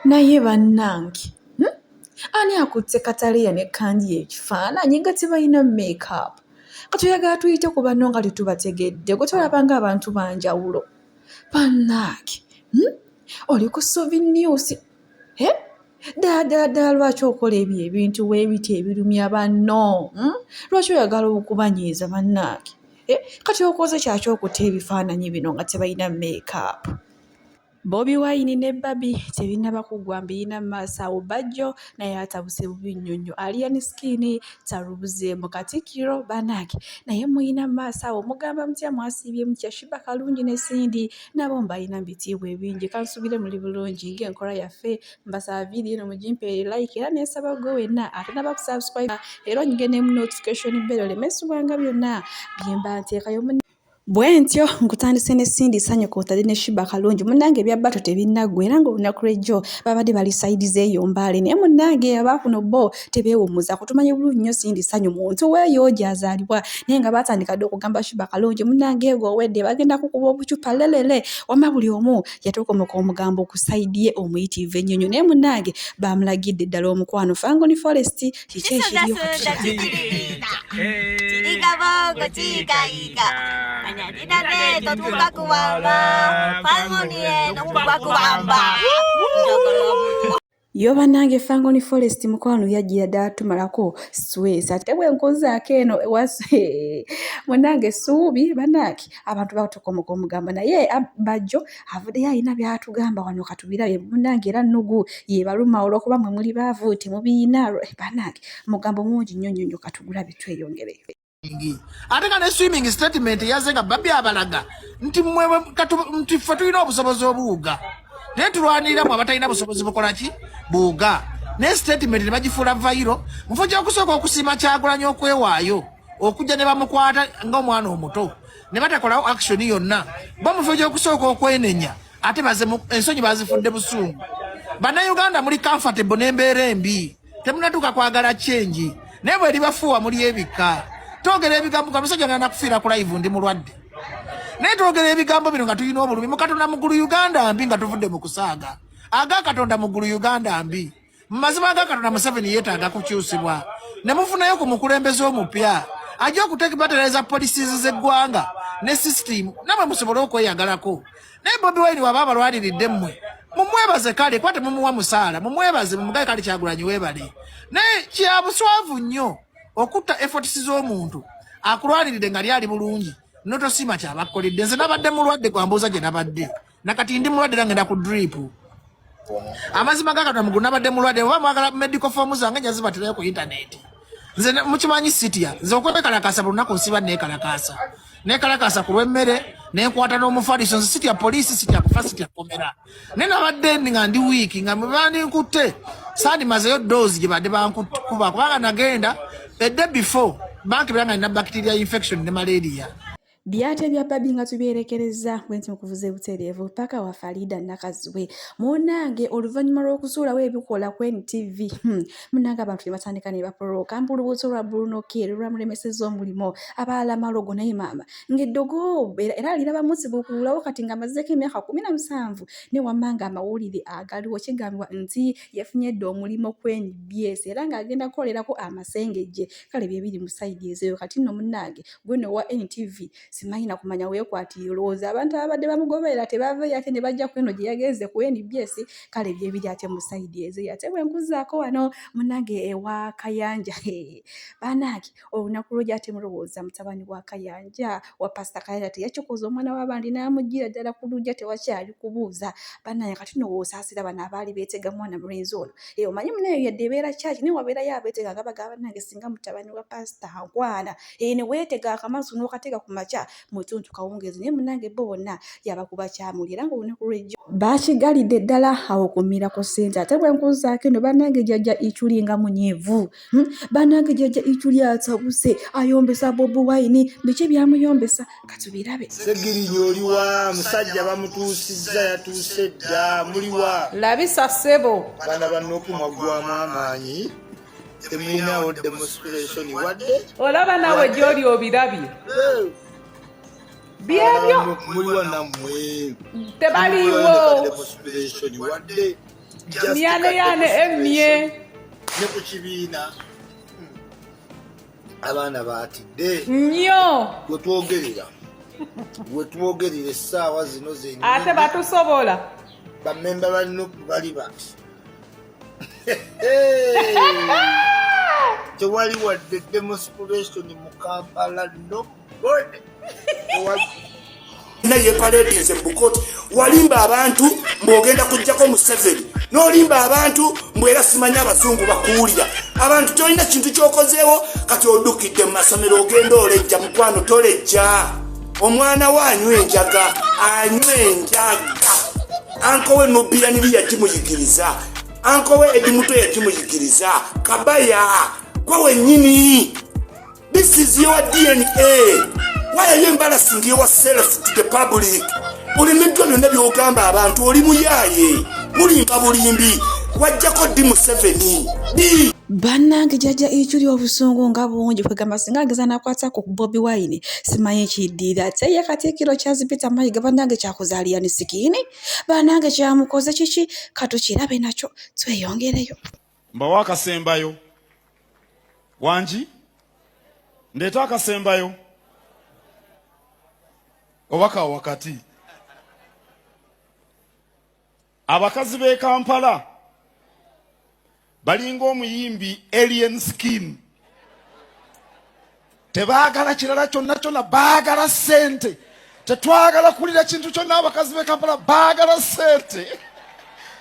Naye bannange hmm? Ani akutte Kataleya ne Kandiya ekifaananyi nga tebalina makeup? Kati oyagala tuyite ku banno nga tetubategedde, gwe tolaba ng'abantu ba njawulo. Bannange hmm? Oli ku Sovi News eh? Ddala ddala ddala lwaki okola ebyo ebintu weebiti ebirumya banno? Hmm? Lwaki oyagala okubanyiiza bannange? Eh? Kati okoze kyaki okuta ebifaananyi bino nga tebalina makeup? Bobi Wine ne Barbie tebinnaba kuggwa mbiyina mu maaso awo Bajjo naye atabuse bubi nnyo nnyo Alien Skin talubuzeemu Katikkiro bannange naye muyina mu maaso awo mugamba mutya mwasiibye mutya Sheebah Kalungi ne Cindy nabo mbalina mu bitiibwa ebingi kansubire muli bulungi ng'enkola yaffe mbasaba vidiyo eno mugimpeere like era nensaba gwe wenna atanaba kusubscribe era onyige ne mu notification bell oleme subwanga byonna byemba nteekayo. Bwentyo nkutandise ne Cindy Sanyu kw'otadde ne Sheebah Kalungi munnange ebya battle tebinnaggwa era ng'olunaku lw'ejjo babadde bali sayidi z'eyo Mbale naye munnange abaakuno bo tebeewummuza kutumanyi bulungi nnyo Cindy Sanyu muntu weeyo gy'azaalibwa naye nga baatandika dda okugamba Sheebah Kalungi munnange gwe owedde bagenda kukuba obucupa lelele wamma buli omu yatokomoka omugambo ku sayidi ye omuyitirivu ennyo nnyo naye munnange baamulagidde ddala omukwano Fangoni Forest kiki ekiriyo Yo bannange Fangoni Forest mukwano yajjira ddala tumalako stress ate bwe nkozaako eno munnange essuubi bannange abantu batukomoka omugamba naye Bajjo avuddeyo alina by'atugamba wano katubirabe munnange era nnugu yebaluma olw'okuba mwe muli baavu temubiyina bannange mugambo mungi nnyo nnyo nnyo katugulabe tweyongereyo. Ate nga ne swimming statement yaze nga babi abalaga nti mwe nti ffe tulina obusobozi obuwuga naye tulwanirira mwe abatalina busobozi bukola ki buwuga naye statement ne bagifuula vayiro mufo ky'okusooka okusiima Kyagulanyi okwewaayo okujja ne bamukwata ng'omwana omuto ne batakolawo action yonna bo mufo ky'okusooka okwenenya ate baze ensonyi bazifudde busungu. Bannayuganda muli comfortable n'embeera embi temunatuuka kwagala change naye bwe libafuuwa muli ebika twogera ebigambo nga musajja ngenda kufiira ku live ndi mulwadde naye twogera ebigambo bino nga tulina obulumi mukatonda muggulu Uganda mbi nga tuvudde mu kusaaga aga Katonda muggulu Uganda mbi mu mazima aga Katonda Museveni yeetaaga kukyusibwa ne mufunayo ku mukulembeze omupya ajja okutekibatereza policies z'eggwanga ne system namwe musobole okweyagalako naye Bobi Wine waba abalwaniridde mmwe mumwebaze kale kuba temumuwa musaala mumwebaze mumugaye kale Kyagulanyi weebale naye kya buswavu nnyo okutta efforts z'omuntu akulwaniridde nga lyali bulungi notosiima kyabakkoledde nze nabadde mulwadde gwambuuza gye nabadde nakati ndi mulwadde era ngenda ku drip amazima ga Katonda mugulu nabadde mulwadde oba mwagala medical form zange nja zibaterayo ku internet nze mukimanyi sitya nze okwekalakasa buli lunaku nsiba neekalakasa neekalakasa ku lw'emmere nenkwata n'omufaliso nze sitya poliisi sitya kufa sitya komera naye nabadde nga ndi wiiki nga bandinkutte sandimazeyo doozi gye badde bankuba kubanga nagenda a day before bankebera nga nina bacteria infection ne malaria. Byate bya Barbie nga tubyerekerezza bwenti mukuvuze butereevu paka wa Farida Nakazibwe munange oluvannyuma lw'okuzuulawo ebikola ku NTV munange abantu ne batandika ne bapolooka mbu olubuto lwa Bruno K lwamulemesezza omulimu abalala malogo naye maama ng'eddogo era aliraba muzibuukuluulawo kati ng'amazeeko emyaka 17 ne wamma ng'amawulire agaliwo kigambibwa nti yafunye dda omulimu ku NBS era ng'agenda kukolerako amasengejje kale bye biri mu sayidi ezeeyo kati nno munnange gwe no owa NTV simanyi na kumanya weekwatire olowooza abantu ababadde bamugoberera tebaveeyo ate ne bajja ku eno gye yagenze ku NBS kale bye biri ate mu sayidi ezeeyo ate bwe nkuzaako wano munnange ewa Kayanja bannange olunaku lw'ojja ate mulowooza mutabani wa Kayanja wa Pasita Kayanja teyakikoze omwana w'abandi n'amuggyira ddala ku luggya tewakyali kubuuza bannange kati nno w'osaasira bano abaali beetega mwana mulenzi ono Eh, omanyi munayo yadde ebeera kyaki naye wabeerayo abeetega nga bagamba bannange singa mutabani wa pasita ankwana eh, ne weetega akamasu n'okateeka ku makya mu ttuntu kawungeezi naye munnange bo bonna yabakuba kyamuli era ng'olunaku lw'ejjo bakigalidde ddala awo kumira ku ssente ate bwe nkuzaako eno bannange jjajja Ichuli nga munyiivu Bannange jjajja Ichuli atabuse ayombesa Bobi Wine biki byamuyombesa katubirabe. Segirinya oliwa musajja bamutuusizza yatuuse dda muliwa labisa ssebo. Baana ba Nup mwaggwamu amaanyi temulinawo demonstration wadde olaba nawe gyoli obirabye byebyo muliwa nammwe tebaliiwo demonstration wadde. Myane yane emye. Ne ku kibiina abaana baatidde nnyo. Wetwogerera, wetwogerera essaawa zino zennyini, Ate batusobola. Bamemba ba NUP bali bati tewali wadde demonstration mu Kampala, nobody. Naye paladinze mu walimba abantu mbw'ogenda kujjako Museveni, n'olimba abantu mbwera simanyi abazungu bakuwulira. Abantu tolina kintu kyokozeewo. Kati oddukidde mu masomero, ogenda olejja. Mukwano, tolejja. Omwana we anywa enjaga, anywa enjaga. Uncle we Nubian Li yagimuyigiriza, uncle we Eddie Mutwe yagimuyigiriza. Kabaya gwe wennyini, this is your DNA. Why are you embarrassing yourself to the public? Olimiddwa byonna byogamba abantu. Oli muyaaye, mulimba bulimbi. Wajjako ddi Museveni di? Bannange, jjajja Ichuli obusungu nga bungi. Kwegamba singa ageza nakwata ku Bobi Wine, simanyi ekiddirira. Ate ye Katikkiro Charles Peter Mayiga, bannange, kyakuzaalira ne sikiini. Bannange, kyamukoze kiki? Katukirabe nakyo, tweyongereyo. Mbawa akasembayo. Wangi, ndeeta akasembayo oba kawo wakati. Abakazi b'e Kampala balinga omuyimbi Alien Skin, tebaagala kirala kyonna kyonna, baagala ssente. Tetwagala kulira kintu kyonna. Abakazi b'e Kampala baagala ssente.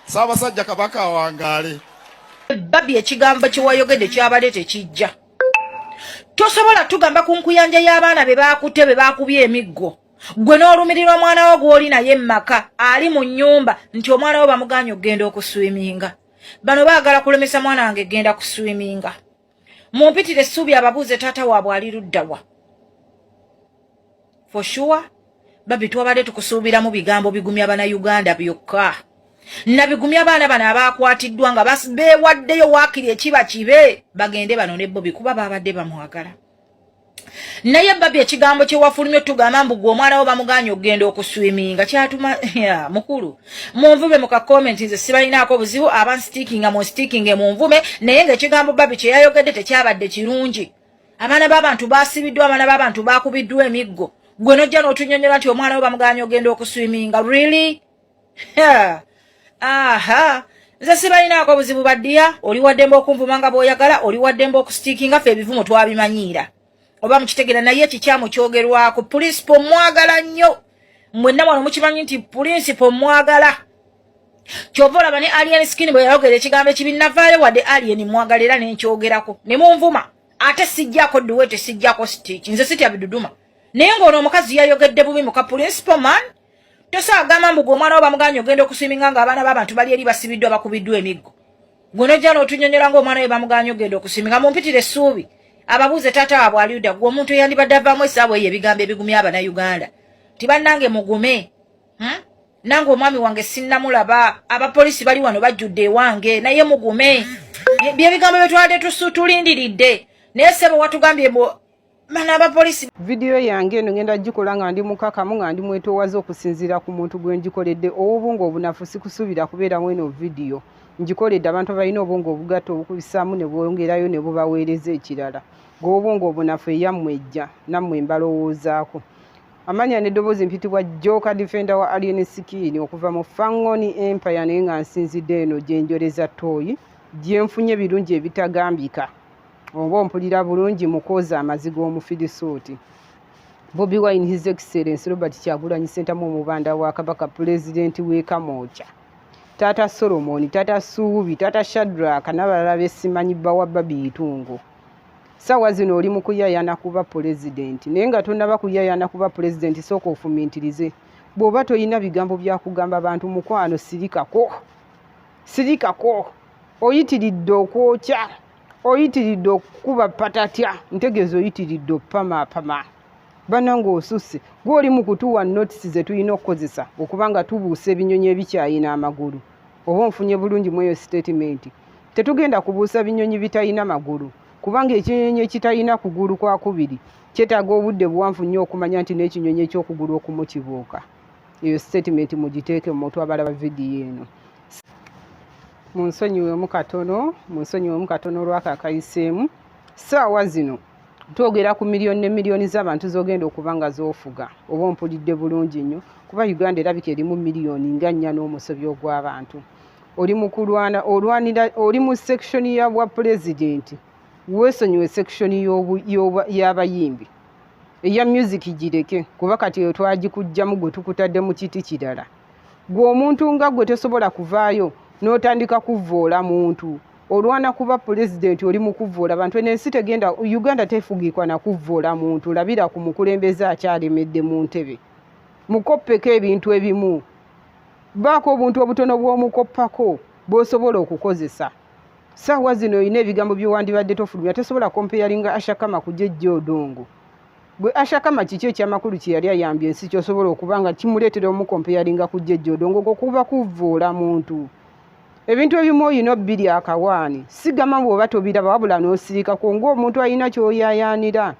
Ssaabasajja Kabaka awangaale. Babi, ekigambo kye wayogedde kyabadde tekijja. Tosobola tugamba ku nkuyanja y'abaana be baakutte, be baakubye emiggo, gwe n'olumirira omwana wo gw'oli naye mmaka ali mu nnyumba nti omwana wo bamuganye okugenda okuswiminga. Bano baagala kulemesa mwana wange genda kuswiminga. Mumpitire essuubi, ababuuze taata waabwe ali luddawa. For sure, babi, twabadde tukusuubiramu bigambo bigumya Bannayuganda byokka nabigumya abaana bano abakwatiddwa nga beewaddeyo waakiri ekiba kibe bagende bano ne Bobi kuba babadde bamwagala. Naye babi, ekigambo kye wafulumye tugamba mbu gwe omwana wo bamuganye okugenda okuswiminga kyatuma ya, mukulu, munvume mu ka comment, nze sibalinaako obuzibu. Abansitikinga munsitikinge, munvume, naye ng'ekigambo babi kye yayogedde tekyabadde kirungi. Abaana b'abantu basibiddwa, abaana b'abantu bakubiddwa emiggo, gwe nojja n'otunyonyola nti omwana wo bamuganye ogenda okuswiminga. Really? Ha. Aha, nze sibalinaako buzibu baddiya. Oli waddembe okunvuma nga bw'oyagala, oli waddembe okusitiikinga, ffe ebivumo twabimanyiira, oba mukitegera. Naye ekikyamu kyogerwako. Principal mwagala nnyo mwenna wano, mukimanyi nti principal mwagala. Kyova olaba ne Alien Skin bwe yayogera ekigambo ekibi navaayo, wadde Alien mwagala, era nenkyogerako ne munvuma. Ate sijjako duwete, sijjako stitch, nze sitya biduduma. Naye ng'ono omukazi yayogedde bubi muka principal man. Tosobola kugamba mbu gwe omwana wo bamuganye ogenda okuswiminga nga abaana b'abantu bali eri basibiddwa, bakubiddwa emiggo, gwe nojja n'otunyonyola ng'omwana we bamuganye ogenda okuswiminga. Mumpitire essuubi, ababuuze taata waabwe aliuda. Gwe omuntu eyandibadde avaamu essaawa eyo ebigambo ebigumya Abannayuganda ti bannange mugume, Nange omwami wange sinnamulaba, abapoliisi bali wano bajjudde ewange, naye mugume. Byebigambo bye twabadde tulindiridde. Naye ssebo, watugambye mbu bano abapoliisi Vidiyo yange eno ngenda gikola nga ndi mukakamu, nga ndi mwetoowaze okusinziira ku muntu gwe ngikoledde. Ow'obwongo obunafu sikusuubira kubeeramu. Eno vidiyo ngikoledde abantu abalina obwongo obugatta obukubisaamu ne bwongerayo ne bubaweereza ekirala. Gweobwongo obunafu, eyammwe ejja, nammwe mbalowoozaako. Amanya n'eddoboozi, mpitibwa Joka, defender wa Alien Skin okuva mu Fangoni Empire, naye nga nsinzidde eno gye njoleza ttooyi gye nfunye birungi ebitagambika. Oba ompulira bulungi, mu kwoza amazzi g'omufirisuuti. Bobi Wine, His Excellence Robert Kyagulanyi Ssentamu, omubanda wa Kabaka, pulezidenti w'e Kamwokya, taata Solomon, taata Suubi, taata Shadrack n'abalala besimanyi, bba wa Babi Itungo, saawa zino oli mu kuyayana kuba pulezidenti. Naye nga tonnaba kuyayana kuba pulezidenti, sooka ofumintirize. Bw'oba toyina bigambo byakugamba bantu, mukwano, sirikako, sirikako. Oyitiridde okwokya, oyitiridde okukuba patatya, ntegeeza oyitiridde opamaapama. Bannange, osusse. Gwe oli mu kutuwa notisi ze tulina okukozesa okuba nga tubuusa ebinyonyi ebikyayina amagulu. Oba onfunye bulungi mu eyo statement? Tetugenda kubuusa binyonyi bitalina magulu, kubanga ekinyonyi ekitalina kugulu kwakubiri kyetaaga obudde buwanvu nnyo okumanya nti n'ekinyonyi ekyokugulu okumu kibuuka. Eyo statement mugiteeke mu mutwe abalaba vidiyo eno. Munsonyiwemu katono, munsonyiwemu katono olwako akayiseemu. Ssaawa zino twogera ku miliyoni ne miliyoni z'abantu z'ogenda okuba nga z'ofuga, oba ompulidde bulungi nnyo, kuba Uganda erabika erimu miliyoni nga nnya n'omusobyo ogw'abantu. Oli mu kulwana, olwanira, oli mu section ya bwa pulezidenti, weesonyiwe section y'abayimbi, eya music gireke, kuba kati eyo twagikuggyamu, gwe tukutadde mu kiti kirala. Gwe omuntu nga gwe tosobola kuvaayo n'otandika kuvvoola muntu. Olwana kuba pulezidenti, oli mu kuvvoola bantu. Eno ensi tegenda, Uganda tefugikwa na kuvvoola muntu. Labira ku mukulembeze akyalemedde mu ntebe, mukoppeko ebintu ebimu, baako obuntu obutono bw'omukoppako bw'osobola okukozesa. Saawa zino olina ebigambo by'owandibadde tofulumya. Tosobola comparinga Ashakama ku Jejja Odongo. Gwe Ashakama kiki ekyamakulu kye yali ayambye ensi kyosobola okuba nga kimuleetera omucomparinga ku Jejja Odongo? Okuba kuvvoola muntu. Ebintu ebimu olina obbiri akawaani, sigama bw'oba tobiraba, wabula n'osirikako ng'omuntu alina ky'oyaayaanira.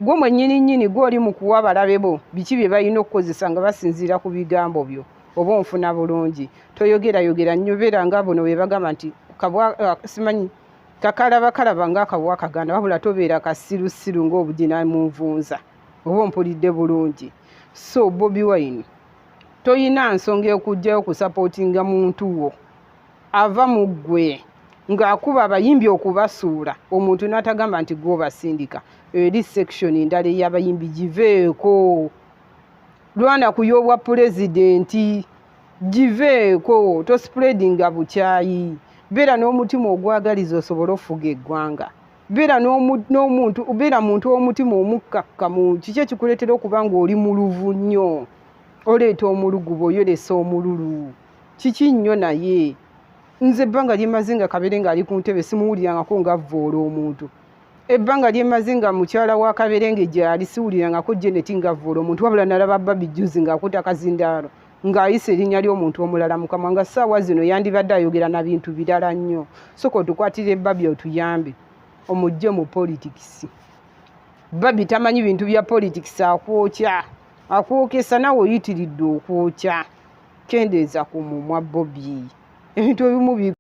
Gwe mwennyini nnyini gwe oli mu kuwa abalabe bo biki bye balina okukozesa nga basinziira ku bigambo byo, oba onfuna bulungi. Toyogerayogera nnyo, beera nga buno bwe bagamba nti kabwa, simanyi kakalaba kalaba ng'akabwa akaganda, wabula tobeera kasirusiru ng'obugina mu nvunza, oba ompulidde bulungi. So Bobi Wine, toyina nsonga ekuggyayo kusupportinga muntu wo ava mu ggwe ng'akuba abayimbi okubasuula, omuntu n'atagamba nti gwe obasindika. Eri section ndala ey'abayimbi, giveeko. Lwana ku y'obwa pulezidenti, giveeko. Tospreadinga bukyayi, beera n'omutima ogwagaliza osobole ofuga eggwanga. Beera n'omuntu, beera muntu ow'omutima omukkakkamu. Kiki ekikuleetera okuba ng'oli muluvu nnyo? Oleeta omuluguba, oyolesa omululu, kiki nnyo? Naye nze ebbanga lyemaze nga Kabere ng'ali ku ntebe simuwulirangako ng'avvoola omuntu. Ebbanga lyemaze nga mukyala wa Kaberenge gyali siwulirangako Janet ng'avvoola omuntu, wabula nalaba Babi juzi ng'akuta akazindaalo ng'ayisa erinnya ly'omuntu omulala mu kamwa, nga ssaawa zino yandibadde ayogera na bintu birala nnyo. Soka otukwatire Babi, otuyambe omugye mu politics. Babi tamanyi bintu bya politics, akwokya, akwokesa, nawe oyitiridde okwokya. Kendeeza ku mumwa, Bobi, ebintu ebimu.